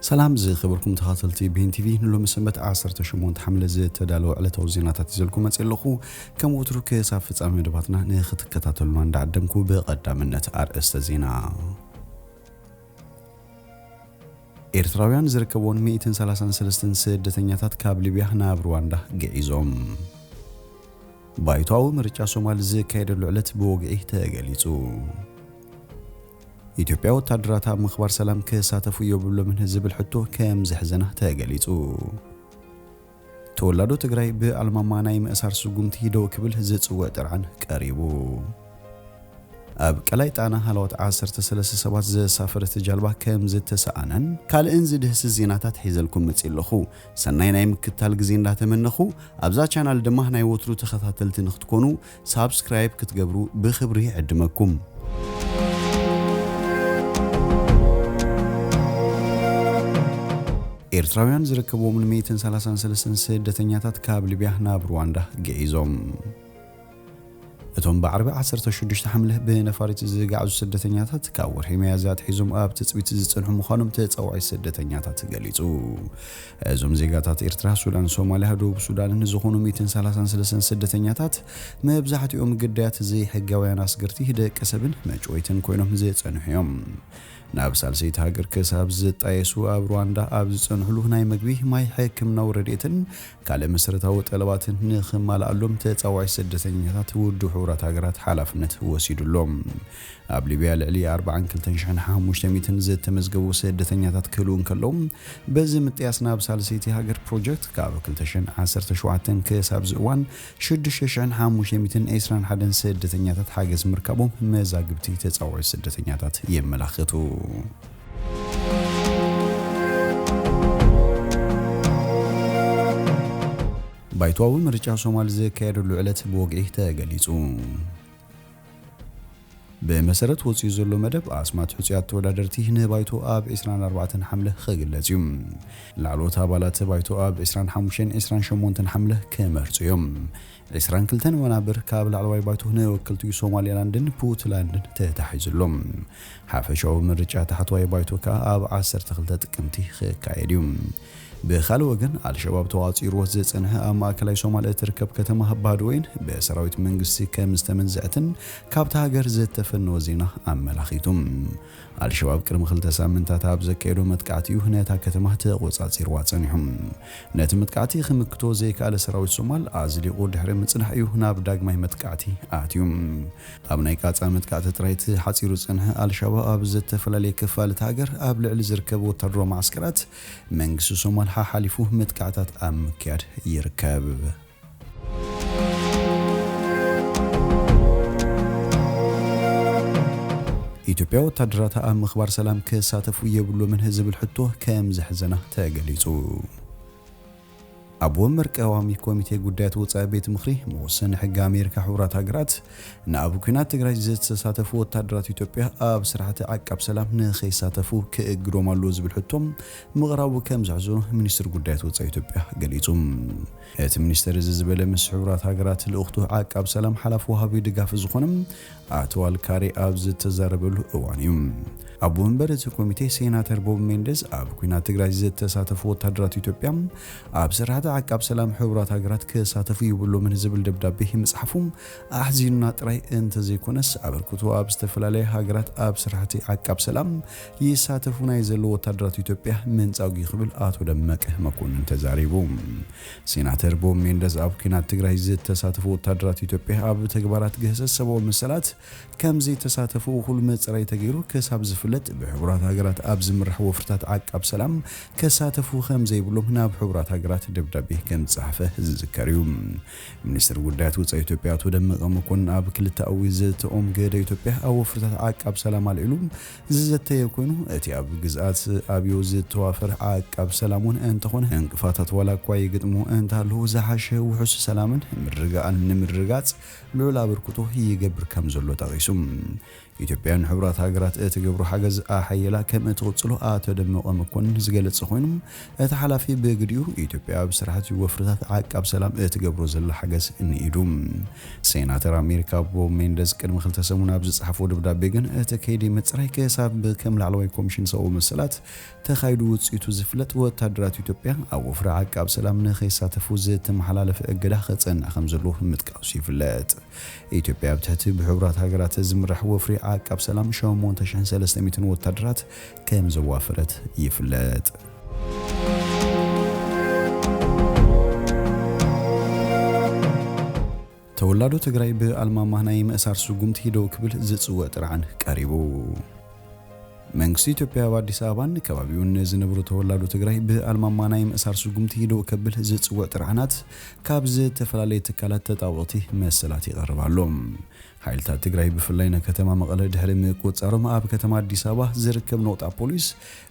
ሰላም ዝኸበርኩም ተኸታተልቲ ቢን ቲቪ፣ ንሎሚ ሰንበት ዓሰርተ ሸሞንተ ሓምለ ዝተዳለወ ዕለታዊ ዜናታት ይዘልኩም መጽእ ኣለኹ። ከም ወትሩ ክሳብ ፍጻሜ መደባትና ንኽትከታተሉና እንዳዓደምኩ ብቐዳምነት ኣርእስተ ዜና። ኤርትራውያን ዝርከብዎም ሚእትን ሰላሳን ሰለስተን ስደተኛታት ካብ ሊብያ ናብ ሩዋንዳ ገዒዞም። ባይቶኣዊ ምርጫ ሶማል ዝካየደሉ ዕለት ብወግዒ ተገሊጹ። ኢትዮጵያ ወታደራት ኣብ ምኽባር ሰላም ክሳተፉ የብሎምን ዝብል ሕቶ ከም ዘሕዘና ተገሊጹ። ተወላዶ ትግራይ ብኣልማማ ናይ ምእሳር ስጉምቲ ደው ክብል ዝጽውዕ ጥርዓን ቀሪቡ። ኣብ ቀላይ ጣና ሃለዋት ዓሰርተ ሰለስተ ሰባት ዘሳፈረት ጃልባ ከም ዝተሰኣነን ካልእን ዝድህስስ ዜናታት ሒዘልኩም መጽእ ኣለኹ። ሰናይ ናይ ምክታል ግዜ እንዳተመነኹ፣ ኣብዛ ቻናል ድማ ናይ ወትሩ ተኸታተልቲ ንክትኮኑ ሳብስክራይብ ክትገብሩ ብኽብሪ ይዕድመኩም። ኤርትራውያን ዝርከብዎም ሚእትን ሰላሳን ሰለስተን ስደተኛታት ካብ ሊብያ ናብ ሩዋንዳ ገዒዞም። እቶም ብዓርቢ ዓሰርተ ሽዱሽተ ሓምለ ብነፋሪት ዝገዓዙ ስደተኛታት ካብ ወርሒ ሚያዝያ ኣትሒዞም ኣብ ትጽቢት ዝጸንሑ ምዃኖም ተጻዋዒ ስደተኛታት ገሊጹ። እዞም ዜጋታት ኤርትራ፣ ሱዳን፣ ሶማልያ፣ ደቡብ ሱዳንን ዝኾኑ ሚእትን ሰላሳን ሰለስተን ስደተኛታት መብዛሕትኦም ግዳያት ዘይሕጋውያን ኣስገርቲ ደቂ ሰብን መጭወይትን ኮይኖም ዝጸንሑ እዮም። ናብ ሳልሰይቲ ሃገር ክሳብ ዝጣየሱ ኣብ ሩዋንዳ ኣብ ዝጸንሕሉ ናይ መግቢ፣ ማይ፣ ሕክምናዊ ረድኤትን ካልእ መሰረታዊ ጠለባትን ንኽማልኣሎም ተጻዋዒ ስደተኛታት ውድብ ሕቡራት ሃገራት ሓላፍነት ወሲዱሎም። ኣብ ሊብያ ልዕሊ ኣርባዓን ክልተን ሽሕን ሓሙሽተ ሚእትን ዝተመዝገቡ ስደተኛታት ክህልዉ እንከለዉ፣ በዚ ምጥያስ ናብ ሳልሰይቲ ሃገር ፕሮጀክት ካብ ክልተ ሽሕን ዓሰርተ ሸውዓተን ክሳብ እዚ እዋን ሽዱሽተ ሽሕን ሓሙሽተ ሚእትን ዕስራን ሓደን ስደተኛታት ሓገዝ ምርካቦም መዛግብቲ ተጻዋዒ ስደተኛታት የመላኽቱ። ባይቶኣዊ ምርጫ ሶማል ዝካየደሉ ዕለት ብወግዒ ተገሊጹ። ብመሰረት ወጺኡ ዘሎ መደብ፣ ኣስማት ሕጹያት ተወዳደርቲ ንባይቶ ኣብ ዕስራን ኣርባዕተን ሓምለ ክግለጽ እዩ። ላዕለዎት ኣባላት ባይቶ ኣብ ዕስራን ሓሙሽተን ዕስራን ሸሞንተን ሓምለ ክመርጹ እዮም። ዕስራን ክልተን ወናብር ካብ ላዕለዋይ ባይቶ ንወከልቲ ሶማሊላንድን ፑንትላንድን ተታሒዙሎም። ሓፈሻዊ ምርጫ ታሕተዋይ ባይቶ ከኣ ኣብ ዓሰርተ ክልተ ጥቅምቲ ክካየድ እዩ። ብኻልእ ወገን፣ ኣልሸባብ ተዋፂርዎ ዝጸንሐ ኣብ ማእከላይ ሶማል እትርከብ ከተማ ባድወይን ብሰራዊት መንግስቲ ከም ዝተመንዘዐትን ካብታ ሃገር ዝተፈነወ ዜና ኣመላኺቱ። ኣልሸባብ ቅድሚ ክልተ ሳምንታት ኣብ ዘካየዶ መጥቃዕቲ እዩ ነታ ከተማ ተቖጻጺርዋ ጸኒሑ። ነቲ መጥቃዕቲ ክምክቶ ዘይከኣለ ሰራዊት ሶማል ኣዝሊቑ ድሕሪ ምጽናሕ እዩ ናብ ዳግማይ መጥቃዕቲ ኣትዩ። ኣብ ናይ ቃጻ መጥቃዕቲ ጥራይ ተሓጺሩ ዝጸንሐ ኣልሸባብ ኣብ ዝተፈላለየ ክፋል እታ ሃገር ኣብ ልዕሊ ዝርከቡ ወታደራዊ መዓስከራት መንግስቲ ሶማል ሓሓሊፉ መጥቃዕታት ኣብ ምክያድ ይርከብ። ኢትዮጵያ ወታደራታ ኣብ ምኽባር ሰላም ክሳተፉ የብሎምን ዝብል ሕቶ ከም ዘሕዘና ተገሊጹ። ኣብ ወንበር ቀዋሚ ኮሚቴ ጉዳያት ወጻኢ ቤት ምኽሪ መወሰኒ ሕጊ ኣሜሪካ ሕቡራት ሃገራት፣ ንኣብ ኲናት ትግራይ ዝተሳተፉ ወታደራት ኢትዮጵያ ኣብ ስራሕቲ ዓቃብ ሰላም ንኸይሳተፉ ክእግዶም ኣለዎ ዝብል ሕቶ ምቕራቡ ከም ዘሕዝኖ ሚኒስትሪ ጉዳያት ወጻኢ ኢትዮጵያ ገሊጹ። እቲ ሚኒስትር እዚ ዝበለ ምስ ሕቡራት ሃገራት ልኡኽቱ ዓቃብ ሰላም ሓላፊ ወሃቢ ድጋፍ ዝኾነ ኣቶ ኣልካሪ ኣብ ዝተዛረበሉ እዋን እዩ። ኣቦ መንበር እቲ ኮሚቴ ሴናተር ቦብ ሜንደዝ፣ ኣብ ኲናት ትግራይ ዝተሳተፉ ወታደራት ኢትዮጵያ ኣብ ስራሕቲ ዓቃብ ሰላም ሕቡራት ሃገራት ክሳተፉ ይብሎምን ዝብል ደብዳቤ ምጽሓፉ ኣሕዚኑና ጥራይ እንተዘይኮነስ፣ ኣበርክቶ ኣብ ዝተፈላለያ ሃገራት ኣብ ስራሕቲ ዓቃብ ሰላም ይሳተፉ ናይ ዘለዉ ወታደራት ኢትዮጵያ መንጻጉ ክብል ኣቶ ደመቀ መኮንን ተዛሪቡ። ሴናተር ቦብ ሜንደዝ፣ ኣብ ኲናት ትግራይ ዝተሳተፉ ወታደራት ኢትዮጵያ ኣብ ተግባራት ግህሰት ሰብኣዊ መሰላት ከም ዘይተሳተፉ እኹል ምጽራይ ተገይሩ ክሳብ ዝፍለጥ፣ ብሕቡራት ሃገራት ኣብ ዝምራሕ ወፍርታት ዓቃብ ሰላም ክሳተፉ ከም ዘይብሎም ናብ ሕቡራት ሃገራት ደብዳቤ ከም ዝጸሓፈ ዝዝከር እዩ። ሚኒስትር ጉዳያት ወጻኢ ኢትዮጵያ ኣቶ ደመቀ መኮንን ኣብ ክልተኣዊ ዘተኦም፣ ገደ ኢትዮጵያ ኣብ ወፍርታት ዓቃብ ሰላም ኣልዒሉ ዝዘተየ ኮይኑ፣ እቲ ኣብ ግዝኣት ኣብዮ ዝተዋፈረ ዓቃብ ሰላም እውን እንተኾነ፣ ዕንቅፋታት ዋላ እኳ ይግጥሙ እንተሃለዉ፣ ዝሓሸ ውሑስ ሰላምን ምርግጋእን ንምርግጋጽ ልዑል ኣበርክቶ ይገብር ከም ዘሎ ጠቒሱ። ኢትዮጵያ ንሕቡራት ሃገራት እትገብሮ ሓገዝ ኣሓይላ ከም እትቕጽሎ ኣቶ ደመቀ መኮንን ዝገለጸ ኮይኑ፣ እቲ ሓላፊ ብግዲኡ፣ ኢትዮጵያ ኣብ መራሕቲ ወፍርታት ዓቃብ ሰላም እትገብሮ ዘላ ሓገዝ ንኢዱ። ሴናተር ኣሜሪካ ቦብ ሜንደዝ ቅድሚ ክልተ ሰሙን ኣብ ዝጸሓፎ ደብዳቤ ግን፣ እቲ ከይዲ ምጽራይ ክሳብ ከም ላዕለዋይ ኮሚሽን ሰብኣዊ መሰላት ተኻይዱ ውጽኢቱ ዝፍለጥ፣ ወታደራት ኢትዮጵያ ኣብ ወፍሪ ዓቃብ ሰላም ንኸይሳተፉ ዝተመሓላለፈ እገዳ ክጸንዕ ከም ዘለዎ ምጥቃሱ ይፍለጥ። ኢትዮጵያ ኣብ ትሕቲ ብሕቡራት ሃገራት ዝምራሕ ወፍሪ ዓቃብ ሰላም ሸሞንተ ሽሕን ሰለስተ ሚእትን ወታደራት ከም ዘዋፈረት ይፍለጥ። ተወላዶ ትግራይ ብኣልማማ ናይ ምእሳር ስጉምቲ ደው ክብል ዝጽውዕ ጥርዓን ቀሪቡ። መንግስቲ ኢትዮጵያ ኣብ ኣዲስ ኣበባን ከባቢውን ንዝነብሩ ተወላዶ ትግራይ ብኣልማማ ናይ ምእሳር ስጉምቲ ደው ከብል ዝጽውዕ ጥርዓናት ካብ ዝተፈላለዩ ትካላት ተጣበቕቲ መሰላት ይቐርብ ኣሎ። ሓይልታት ትግራይ ብፍላይ ንከተማ መቐለ ድሕሪ ምቁጽጻሮም ኣብ ከተማ ኣዲስ ኣበባ ዝርከብ ነቑጣ ፖሊስ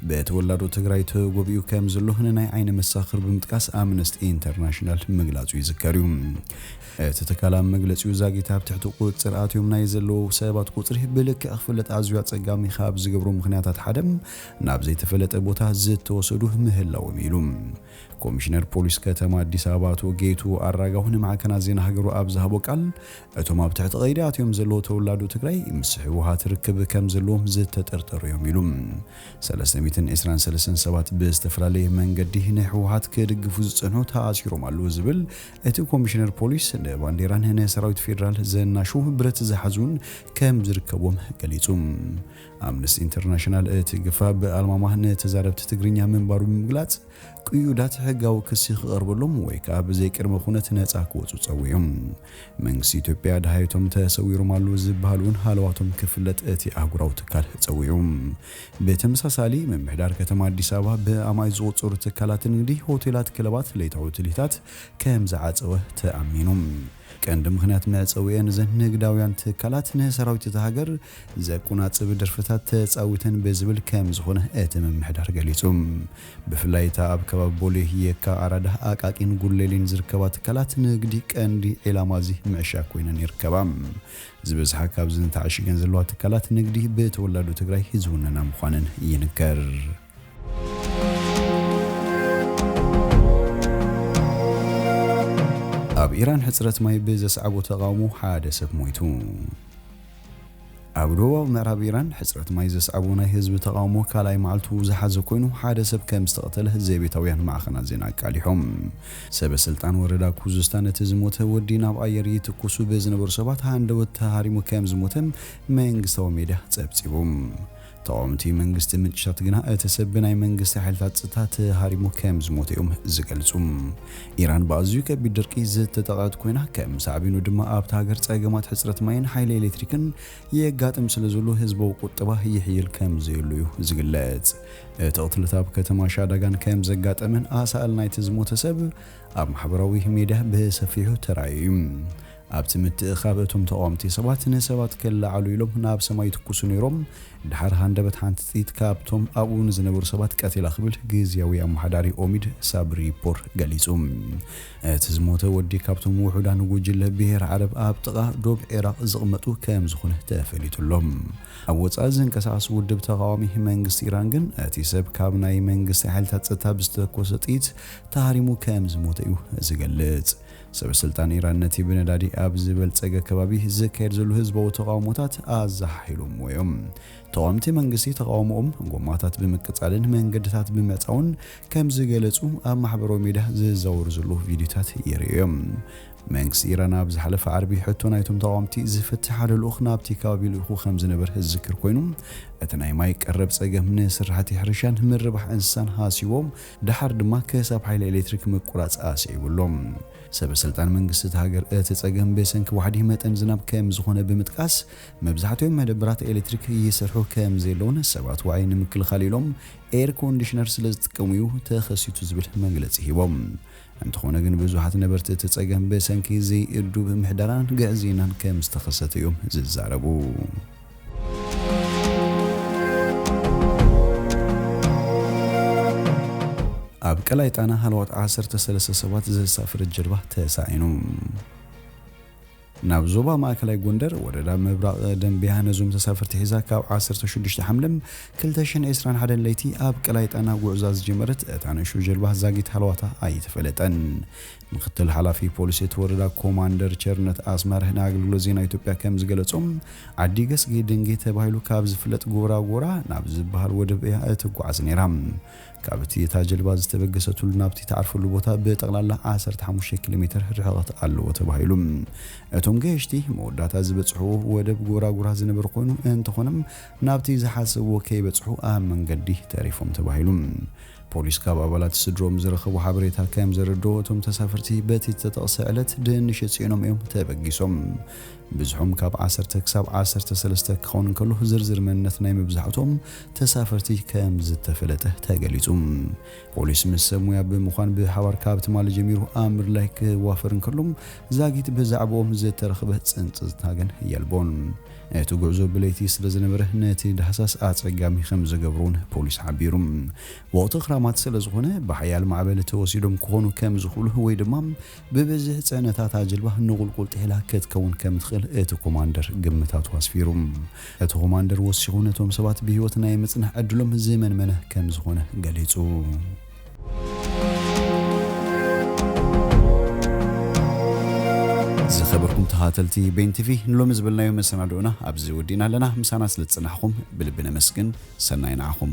ብተወላዶ ትግራይ ተጎቢኡ ከም ዘሎ ንናይ ዓይኒ መሳኽር ብምጥቃስ ኣምነስቲ ኢንተርናሽናል ምግላጹ ይዝከር እዩ። እቲ ትካል ኣብ መግለጺኡ ዛጊት ኣብ ትሕቲ ቁጽጽር ኣትዮም ናይ ዘለዉ ሰባት ቁጽሪ ብልክዕ ክፍለጥ ኣዝዩ ኣጸጋሚ ካብ ዝገብሩ ምኽንያታት ሓደ ናብ ዘይተፈለጠ ቦታ ዝተወሰዱ ምህላዎም ኢሉ። ኮሚሽነር ፖሊስ ከተማ ኣዲስ ኣበባ ኣቶ ጌቱ ኣራጋው ንማዕከናት ዜና ሃገሩ ኣብ ዝሃቦ ቃል፣ እቶም ኣብ ትሕቲ ቀይዲ ኣትዮም ዘለዉ ተወላዶ ትግራይ ምስ ህወሓት ርክብ ከም ዘለዎም ዝተጠርጠሩ እዮም ኢሉ። ሰለስተ ሚእትን ዕስራን ሰለስተን ሰባት ብዝተፈላለየ መንገዲ ንህወሓት ክድግፉ ዝጸንሑ ተኣሲሮም ኣለዉ ዝብል እቲ ኮሚሽነር ፖሊስ፣ ንባንዴራን ንሰራዊት ፌዴራል ዘናሹ ብረት ዝሓዙን ከም ዝርከቦም ገሊጹ። ኣምነስቲ ኢንተርናሽናል እቲ ግፋ ብኣልማማ ንተዛረብቲ ትግርኛ ምንባሩ ብምግላጽ፣ ቅዩዳት ሕጋዊ ክሲ ክቐርበሎም ወይ ከኣ ብዘይ ቅድመ ኩነት ነጻ ክወጹ ጸዊዑ። መንግስቲ ኢትዮጵያ ደሃይቶም ተሰዊሮም ኣለዉ ዝበሃሉ እውን ሃለዋቶም ክፍለጥ እቲ ኣህጉራዊ ትካል ጸዊዑ። ብተመሳሳሊ፣ ምምሕዳር ከተማ ኣዲስ ኣበባ ብኣማኢት ዝቑጸሩ ትካላት ንግዲ፣ ሆቴላት፣ ክለባት፣ ለይታዊ ትልሂታት ከም ዝዓጸወ ተኣሚኑ። ቀንዲ ምኽንያት መዕጸዊአን እዘን ንግዳውያን ትካላት ንሰራዊት እታ ሃገር ዘቁናጽብ ደርፍታት ተጻዊተን ብዝብል ከም ዝኾነ እቲ ምምሕዳር ገሊጹ። ብፍላይ እታ ኣብ ከባቢ ቦሌ፣ የካ፣ ኣራዳ፣ ኣቃቂን ጉሌሌን ዝርከባ ትካላት ንግዲ ቀንዲ ዒላማ እዚ ምዕሻግ ኮይነን ይርከባ። ዝበዝሓ ካብዘን ተዓሺገን ዘለዋ ትካላት ንግዲ ብተወላዶ ትግራይ ዝውነና ምዃነን ይንገር። ኣብ ኢራን ሕጽረት ማይ ብዘስዓቦ ተቓውሞ ሓደ ሰብ ሞይቱ። ኣብ ደቡባዊ ምዕራብ ኢራን ሕጽረት ማይ ዘስዓቦ ናይ ህዝቢ ተቓውሞ ካልኣይ መዓልቱ ዝሓዘ ኮይኑ፣ ሓደ ሰብ ከም ዝተቐተለ ዘቤታውያን ማዕኸናት ዜና ኣቃሊሖም። ሰበ ስልጣን ወረዳ ኩዙስታን፣ እቲ ዝሞተ ወዲ ናብ ኣየር ይትኩሱ ብዝነበሩ ሰባት ሃንደበት ተሃሪሙ ከም ዝሞተ መንግስታዊ ሜድያ ጸብጺቡ። ተቓወምቲ መንግስቲ ምንጭታት ግና፣ እቲ ሰብ ብናይ መንግስቲ ሓይልታት ጸጥታ ተሃሪሙ ከም ዝሞተ እዮም ዝገልጹ። ኢራን ብኣዝዩ ከቢድ ድርቂ ዝተጠቕዐት ኮይና፣ ከም ሳዕቤኑ ድማ ኣብታ ሃገር ጸገማት ሕጽረት ማይን ሓይሊ ኤሌክትሪክን የጋጥም ስለ ዘሎ፣ ህዝባዊ ቁጠባ ይሕይል ከም ዘየሉ እዩ ዝግለጽ። እቲ ቅትለት ኣብ ከተማ ሻዳጋን ከም ዘጋጠመን ኣሳእል ናይቲ ዝሞተ ሰብ ኣብ ማሕበራዊ ሜድያ ብሰፊሑ ተራእዩ እዩ። ኣብቲ ምትእኻብ፣ እቶም ተቓወምቲ ሰባት ንሰባት ከለዓዕሉ ኢሎም ናብ ሰማይ ይትኩሱ ነይሮም። ድሓር ሃንደበት ሓንቲ ጥይት ካብቶም ኣብኡ ንዝነበሩ ሰባት ቀቲላ ክብል ግዝያዊ ኣመሓዳሪ ኦሚድ ሳብሪ ፖር ገሊጹ። እቲ ዝሞተ ወዲ ካብቶም ውሑዳን ጉጅለ ብሄር ዓረብ ኣብ ጥቓ ዶብ ዒራቕ ዝቕመጡ ከም ዝኾነ ተፈሊጡ ኣሎ። ኣብ ወጻኢ ዝንቀሳቐስ ውድብ ተቓዋሚ መንግስቲ ኢራን ግን፣ እቲ ሰብ ካብ ናይ መንግስቲ ሓይልታት ጸጥታ ብዝተተኮሰ ጥይት ተሃሪሙ ከም ዝሞተ እዩ ዝገልጽ። ሰበ ስልጣን ኢራን ነቲ ብነዳዲ ኣብ ዝበልጸገ ከባቢ ዝካየድ ዘሎ ህዝባዊ ተቓውሞታት ኣዘሓሒሎምዎ እዮም። ተቓወምቲ መንግስቲ ተቓውሞኦም ጎማታት ብምቅጻልን መንገድታት ብምዕጻውን ከም ዝገለጹ ኣብ ማሕበራዊ ሚድያ ዝዘዋወሩ ዘለዉ ቪድዮታት የርእዮም። መንግስቲ ኢራን ኣብ ዝሓለፈ ዓርቢ ሕቶ ናይቶም ተቓወምቲ ዝፍትሕ ሓደ ልኡኽ ናብቲ ከባቢ ልኢኹ ከም ዝነበር ዝዝክር ኮይኑ፣ እቲ ናይ ማይ ቀረብ ጸገም ንስራሕቲ ሕርሻን ምርባሕ እንስሳን ሃስይዎም፣ ደሓር ድማ ክሳብ ሓይሊ ኤሌክትሪክ ምቁራጽ ኣስዒቡ ኣሎ። ሰበ ስልጣን መንግስቲ እታ ሃገር፣ እቲ ጸገም ብሰንኪ ዋሕዲ መጠን ዝናብ ከም ዝኾነ ብምጥቃስ፣ መብዛሕትኦም መደበራት ኤሌክትሪክ ይሰርሑ ከም ዘለውን ሰባት ዋዒ ንምክልኻል ኢሎም ኤር ኮንዲሽነር ስለ ዝጥቀሙ እዩ ተኸሲቱ ዝብል መግለጺ ሂቦም። እንተኾነ ግን፣ ብዙሓት ነበርቲ እቲ ጸገም ብሰንኪ ዘይእዱብ ምሕደራን ግዕዝይናን ከም ዝተኸሰተ እዮም ዝዛረቡ። ኣብ ቀላይ ጣና ሃለዋት ዓሰርተ ሰለስተ ሰባት ዘሳፍረት ጀልባ ተሳዒኑ። ናብ ዞባ ማእከላይ ጎንደር ወረዳ ምብራቕ ደንቢያ ነዞም ተሳፈርቲ ሒዛ ካብ ዓሰርተ ሽዱሽተ ሓምለ ክልተ ሽሕን ዕስራን ሓደን ለይቲ ኣብ ቀላይ ጣና ጉዕዛ ዝጀመረት እታ ንእሽቶ ጀልባ ዛጊት ሃለዋታ ኣይተፈለጠን። ምክትል ሓላፊ ፖሊስ እቲ ወረዳ ኮማንደር ቸርነት ኣስማረ ንኣገልግሎት ዜና ኢትዮጵያ ከም ዝገለጾም፣ ዓዲ ገስጊ ድንጌ ተባሂሉ ካብ ዝፍለጥ ጎራጎራ ናብ ዝበሃል ወደብ እያ እትጓዓዝ ነይራ። ካብቲ እታ ጀልባ ዝተበገሰትሉ ናብቲ ተዓርፈሉ ቦታ ብጠቕላላ ዓሰርተ ሓሙሽተ ኪሎ ሜትር ርሕቐት ኣለዎ ተባሂሉ። እቶም ገየሽቲ መወዳእታ ዝበጽሕዎ ወደብ ጎራጉራ ዝነበረ ኮይኑ፣ እንተኾነ ናብቲ ዝሓሰብዎ ከይበጽሑ ኣብ መንገዲ ተሪፎም ተባሂሉ። ፖሊስ ካብ ኣባላት ስድሮም ዝረኸቦ ሓበሬታ ከም ዘረድኦ፣ እቶም ተሳፈርቲ በቲ ዝተጠቕሰ ዕለት ድንሽ ጽዒኖም እዮም ተበጊሶም። ብዝሖም ካብ ዓሰርተ ክሳብ ዓሰርተ ሰለስተ ክኸውን እንከሎ፣ ዝርዝር መንነት ናይ መብዛሕትኦም ተሳፈርቲ ከም ዝተፈለጠ ተገሊጹ። ፖሊስ ምስ ሰብ ሙያ ብምዃን ብሓባር ካብ ትማሊ ጀሚሩ ኣብ ምድላይ ክዋፈር እንከሎ፣ ዛጊት ብዛዕባኦም ዝተረኽበ ጽንጽታ ግን የልቦን። እቲ ጉዕዞ ብለይቲ ስለ ዝነበረ፣ ነቲ ዳህሳስ ኣጸጋሚ ከም ዝገብሮ እውን ፖሊስ ሓቢሩ። ወቕቲ ክራማት ስለ ዝኾነ፣ ብሓያል ማዕበል ተወሲዶም ክኾኑ ከም ዝኽእሉ ወይ ድማ ብብዝሒ ጽዕነታታ ጀልባ ንቑልቁል ጥሒላ ክትከውን ከም ትኽእል እቲ ኮማንደር ግምታቱ ኣስፊሩ። እቲ ኮማንደር ወሲኹ፣ ነቶም ሰባት ብህይወት ናይ ምጽናሕ ዕድሎም ዝመንመነ ከም ዝኾነ ገሊጹ። ዝኸበርኩም ተኸታተልቲ ቤን ቲቪ፣ ንሎሚ ዝበልናዮ መሰናድኦና ኣብዚ ወዲእና ኣለና። ምሳና ስለ ዝጸናሕኩም ብልቢ ነመስግን። ሰናይ ንዓኹም።